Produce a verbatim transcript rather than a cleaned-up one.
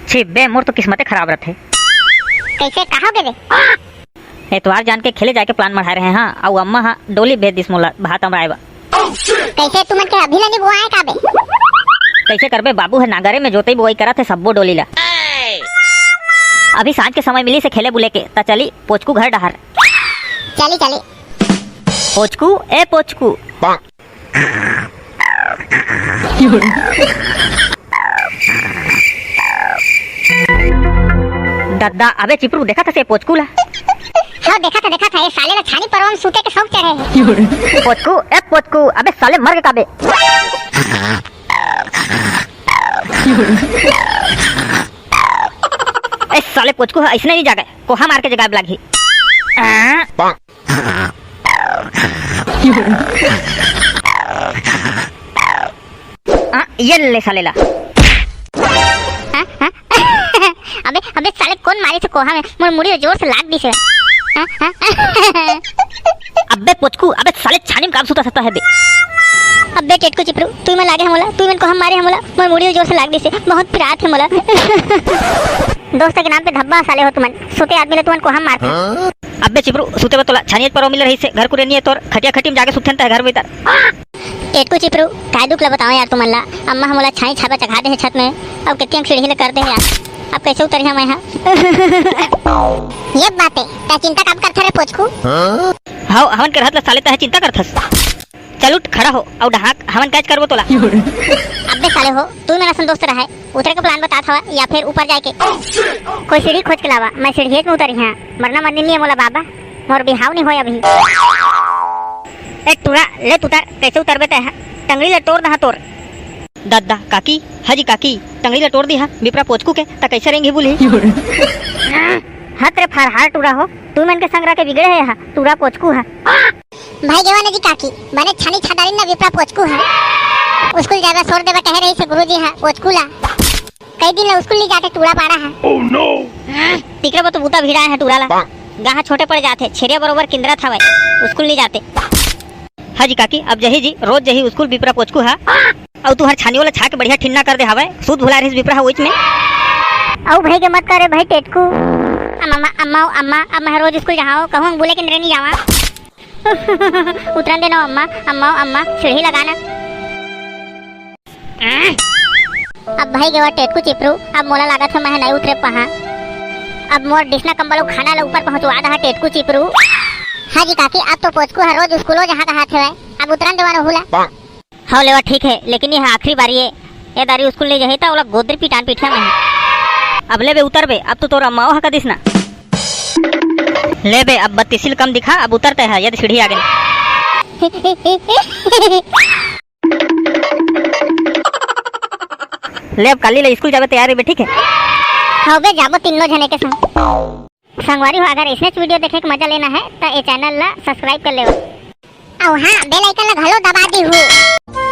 छी बे, मोर तो किस्मते खराब रथे। कइसे, का होगे रे? एतवार जान के खेले जाए के plan मढ़ाए रहे हां, अउ अम्मा हा डोली भेज दिस मोला भात अमराए बर। कइसे, तुमन के अभी ले नइ बोआए का बे? कइसे करबे, बाबू ह नांगरे में जोतई बोवई करत हे सब्बो डोली ला। अभी सांझ के समय मिलिस हे खेले बुले के, त चली पोचकू घर डहर। चली, चली। पोचकू, ए पोचकू। दद्दा, अबे चिपरू, देखत हस ए पोचकू ला? हाँ, देखत हंव, देखत हंव, ए साले ला छानी परवा म सूते के सउक चढ़े हे। पोचकू, ए पोचकू, अबे साले मर गे का बे? ए साले पोचकू ह अइसने नइ जागे, कोहा मार के जगाए बर लागही। आ? आ, ये ले साले ला। हाँ, हाँ। अबे, अबे साले कोन मारिस हे कोहा में? मोर मुड़ी जोर से लाग दिस हे। हाँ, हाँ। अबे पोचकू, अबे साले छानी में काबर सुतत हस बे? अबे टेटकू चिपरू, तुमन लागे हस मोला, तुमन कोहा मारे हस मोला, मोर मुड़ी जोर से लाग दिस हे, बहुत पिरात हे मोला। दोस्त के नाम पे धब्बा साले हो तुमन, सूते आदमी ला तुमन कोहा मारथव। अबे चिपरू, सूते बर तोला छानी परवा मिले रहिस हे, घर कुरे नइ हे तोर, खटिया खटी म जाके सुतथन तैं घर भीतर। टेटकू चिपरू, काय दुख ला बतावं यार तुमन ला, अम्मा ह मोला छानी छाबा चघा दे हे छत में, अउ कतिकन सीढ़ी ला कर दे हे यार, अब कइसे उतरिहंव मैं हा? ये बात हे, तैं चिंता काबर करथस रे पोचकू? हव, हमन के रहत ला साले तैं चिंता करथस। चल उठ, खड़ा हो, अउ डहाक, हमन catch करबो तोला। अबे साले हो, तुमन असन दोस्त रहय, उतरे के plan बतात हवय या फिर ऊपर जाए के? कोई सीढ़ी खोज के लावा, मैं सीढ़ियेच में उतरिहंव, मरना मरनी नइ हे मोला बाबा, मोर बिहाव नइ होय अभी। ए टूरा, ले त उतर, कइसे उतरबे तैं हा? टंगड़ी ला टोर दहां तोर। दद्दा, काकी, हाँ जी काकी, टंगड़ी ला टोर दिहा, बिपरा पोचकू के, त कइसे रेंगही बोलही? हत रे फरहार टूरा हो, तुमन के संग रह के बिगड़े हे हा, टूरा पोचकू हा। भाई गेवा न जी काकी, बने छानी छा डारिन न बिपरा पोचकू हा। स्कूल जाए बर छोड़ देबे कहे रहिस हे गुरुजी हा, पोचकू ला। कई दिन ले स्कूल नइ जात हे टूरा पाड़ा हा। Oh no! हाँ, तिकरे बर तो बूता भिड़ाए हे टूरा ला। गाहा छोटे पड़ जात हे, छेरिया बरोबर किंदरत हवय, स्कूल नइ जात हे। हाँ जी काकी, अब जही जी, रोज जही स्कूल बिपरा पोचकू हा। अउ तुंहर छानियो ला छा के बढ़िया ठिन्ना कर दे हवय, सूत भुलाए रहिस बिपरा हा ओइच में। अउ भाई के मत करे भाई टेटकू। अम्मा, अम्मा, अम्मा, अब मैं रोज स्कूल जाहूं, कहूं बोले के नरे नइ जावा। उतरन दे ना अम्मा, अम्मा, अम्मा, सीढ़ी लगा ना। अब भाई गेवा टेटकू चिपरू, अब मोला लागत हे मैं नइ उतरे पाहा। अब मोर डिसना कंबल अउ खाना ला ऊपर पहुंचवा दहा टेटकू चिपरू। हाँ जी काकी, अब तो पोचकू हा रोज स्कूलो जाहूं कहत हवय, अब उतरन देवा नोहू ला। हव लेवा ठीक हे, लेकिन ये आखिरी बारी ए, ए दारी स्कूल नइ जाही त ओला गोदरी पिटान पीठिया में। अब ले बे उतर बे, अब तो तोर अम्माओ हा कदिस ना। ले बे, अब बत्तीसी ल कम दिखा, अब उतर तैं हा, ये दे सीढ़ी आगे। ले अब काली ले स्कूल जाबे तैयार रहिबे, ठीक हे? हव बे, जाबो तीनों झने के संग। संगवारी हो, अगर अइसनेच video देखे के मजा लेना हे त ए channel ला subscribe कर लेवा। अउ हाँ, bell icon ला घलो दबा दिहू।